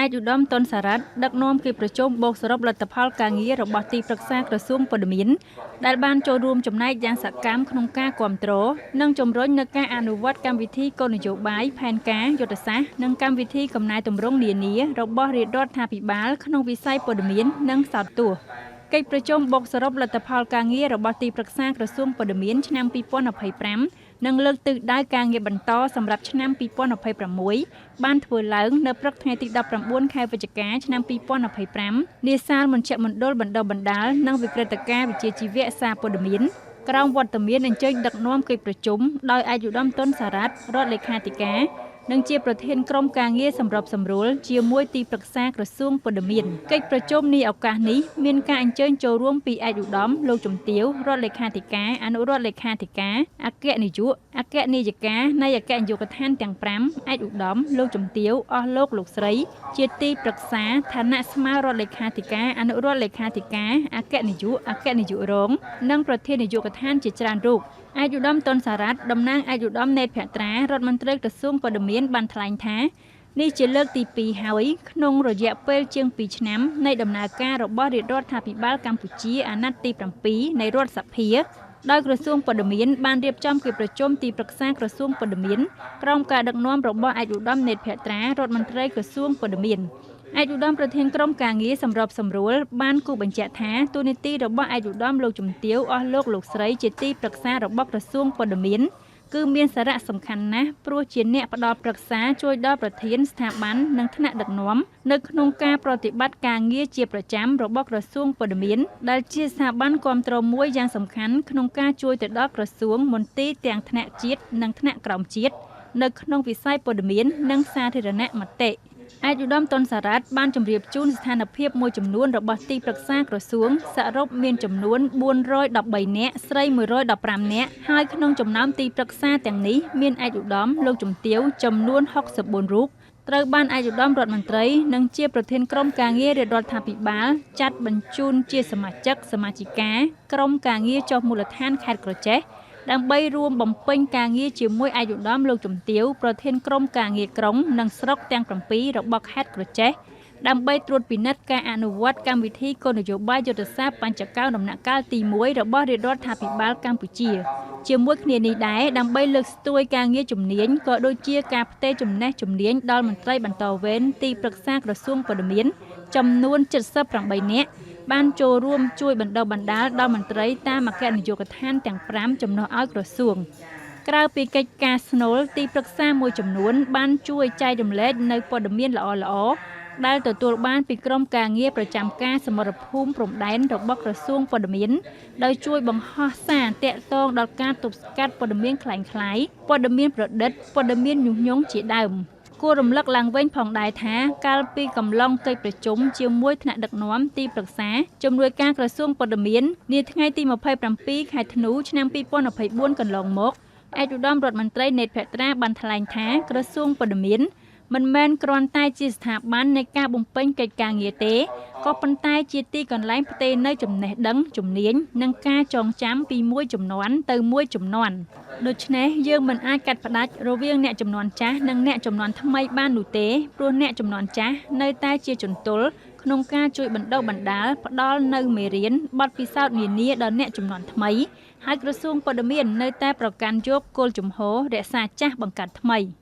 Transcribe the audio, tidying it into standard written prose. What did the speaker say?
ឯកឧត្តមតុនសារ៉ាត់ដឹកនាំកិច្ចប្រជុំបូកសរុបលទ្ធផលការងាររបស់ទីប្រឹក្សាក្រសួងព័ត៌មានដែលបានចូលរួមចំណែកយ៉ាងសកម្មក្នុងការគ្រប់គ្រងនិងជំរុញនូវការអនុវត្តកម្មវិធីគោលនយោបាយផែនការយុទ្ធសាស្ត្រនិងកម្មវិធីកំណែទម្រង់នានារបស់រាជរដ្ឋាភិបាលក្នុងវិស័យព័ត៌មាននិងសោតទស្សន៍កិច្ចប្រជុំបូកសរុបលទ្ធផលការងាររបស់ទីប្រឹក្សាក្រសួងព័ត៌មានឆ្នាំ2025និងលើកទិសដៅការងារបន្តសម្រាប់ឆ្នាំ2026បានធ្វើឡើងនៅព្រឹកថ្ងៃទី19ខែវិច្ឆិកាឆ្នាំ2025នាសាលមជ្ឈមណ្ឌលបណ្ដុះបណ្ដាលនិងវិក្រិតការវិជ្ជាជីវៈសារព័ត៌មានក្រោមវត្តមានអញ្ជើញដឹកនាំកិច្ចប្រជុំដោយឯកឧត្តមតុនសារ៉ាត់រដ្ឋលេខាធិការនិងជាប្រធានក្រុមការងារសម្របសម្រួលជាមួយទីប្រឹក្សាក្រសួងព័ត៌មានកិច្ចប្រជុំនេះឱកាសនេះមានការអញ្ជើញចូលរួមពីឯកឧត្តមលោកជំទាវរដ្ឋលេខាធិការអនុរដ្ឋលេខាធិការអគ្គនាយកអគ្គនាយិកានៃអគ្គនាយកដ្ឋានទាំង5ឯកឧត្តមលោកជំទាវអស់លោកលោកស្រីជាទីប្រឹក្សាឋានៈស្មើរដ្ឋលេខាធិការអនុរដ្ឋលេខាធិការអគ្គនាយកអគ្គនាយករងនិងប្រធាននាយកដ្ឋានជាច្រើនរូបឯកឧត្តមតុនសារ៉ាត់តំណាងឯកឧត្តមនេតភក្ត្រារដ្ឋមន្ត្រីក្រសួងព័ត៌មានបានថ្លែងថានេះជាលើកទី2ហើយក្នុងរយៈពេលជាង2ឆ្នាំនៃដំណើរការរបស់រាជរដ្ឋាភិបាលកម្ពុជាអាណត្តិទី7នៃរដ្ឋសភាដោយក្រសួងព័ត៌មានបានរៀបចំកិច្ចប្រជុំទីប្រឹក្សាក្រសួងព័ត៌មានក្រោមការដឹកនាំរបស់ឯកឧត្តមនេតភក្ត្រារដ្ឋមន្ត្រីក្រសួងព័ត៌មានឯកឧត្តមប្រធានក្រុមការងារសម្របសម្រួលបានគូបញ្ជាក់ថាតួនាទីរបស់ឯកឧត្តមលោកជំទាវអស់លោកលោកស្រីជាទីប្រឹក្សារបស់ក្រសួងព័ត៌មានគឺមានសារៈសំខាន់ណាស់ព្រោះជាអ្នកផ្ដល់ប្រឹក្សាជួយដល់ប្រធានស្ថាប័ននិងថ្នាក់ដឹកនាំនៅក្នុងការប្រតិបត្តិការងារជាប្រចាំរបស់ក្រសួងព័ត៌មានដែលជាស្ថាប័នគាំទ្រមួយយ៉ាងសំខាន់ក្នុងការជួយទៅដល់ក្រសួងមន្ទីរទាំងថ្នាក់ជាតិនិងថ្នាក់ក្រោមជាតិនៅក្នុងវិស័យព័ត៌មាននិងសាធារណមតិឯកឧត្តមតុនសារ៉ាត់បានជម្រាបជូនស្ថានភាពមួយចំនួនរបស់ទីប្រឹក្សាក្រសួងសរុបមានចំនួន413នាក់ស្រី115នាក់ហើយក្នុងចំណោមទីប្រឹក្សាទាំងនេះមានឯកឧត្តមលោកជំទាវចំនួន64រូបត្រូវបានឯកឧត្តមរដ្ឋមន្ត្រីនិងជាប្រធានក្រុមការងាររាជរដ្ឋាភិបាលចាត់បញ្ជូនជាសមាជិកសមាជិកាក្រុមការងារចុះមូលដ្ឋានខេត្តក្រចេះដើម្បីរួមបំពេញការងារជាមួយឯកឧត្តមលោកជំទាវប្រធានក្រុមការងារក្រុងនិងស្រុកទាំង7របស់ខេត្តក្រចេះដើម្បីត្រួតពិនិត្យការអនុវត្តកម្មវិធីគោលនយោបាយយុទ្ធសាស្ត្របញ្ចកោណដំណាក់កាលទី1របស់រាជរដ្ឋាភិបាលកម្ពុជាជាមួយគ្នានេះដែរដើម្បីលើកស្ទួយការងារជំនាញក៏ដូចជាការផ្ទេរចំណេះជំនាញដល់មន្ត្រីបន្តវេនទីប្រឹក្សាក្រសួងព័ត៌មានចំនួន78នាក់បានចូលរួមជួយបណ្ដុះបណ្ដាលដល់មន្ត្រីតាមអគ្គនាយកដ្ឋានទាំង5ចំណុះឲ្យក្រសួងក្រៅពីកិច្ចការស្នូលទីប្រឹក្សាមួយចំនួនបានជួយចែករំលែកនៅព័ត៌មានល្អៗដែលទទួលបានពីក្រុមការងារប្រចាំការសមរភូមិព្រំដែនរបស់ក្រសួងព័ត៌មានដោយជួយបង្ហោះសារទាក់ទងដល់ការទប់ស្កាត់ព័ត៌មានក្លែងក្លាយព័ត៌មានប្រឌិតព័ត៌មានញុះញង់ជាដើមគួររំលឹកឡើងវិញផងដែរថាកាលពីកំឡុងកិច្ចប្រជុំជាមួយថ្នាក់ដឹកនាំទីប្រឹក្សាជំនួយការក្រសួងព័ត៌មាននាថ្ងៃទី27ខែធ្នូឆ្នាំ2024កន្លងមកឯកឧត្តមរដ្ឋមន្ត្រីនេតភក្ត្រាបានថ្លែងថាក្រសួងព័ត៌មានមិនមែនគ្រាន់តែជាស្ថាប័ននៃការបំពេញកិច្ចការងារទេក៏ប៉ុន្តែជាទីកន្លែងផ្ទេរនៅចំណេះដឹងជំនាញនិងការចងចាំពីមួយជំនាន់ទៅមួយជំនាន់ដូច្នេះយើងមិនអាចកាត់ផ្តាច់រវាងអ្នកជំនាន់ចាស់និងអ្នកជំនាន់ថ្មីបាននោះទេព្រោះអ្នកជំនាន់ចាស់នៅតែជាជន្ទល់ក្នុងការជួយបណ្ដុះបណ្ដាលផ្ដល់នូវមេរៀនបទពិសោធន៍នានាដល់អ្នកជំនាន់ថ្មីហើយក្រសួងព័ត៌មាននៅតែប្រកាន់យកគោលជំហររក្សាចាស់បង្កើតថ្មី។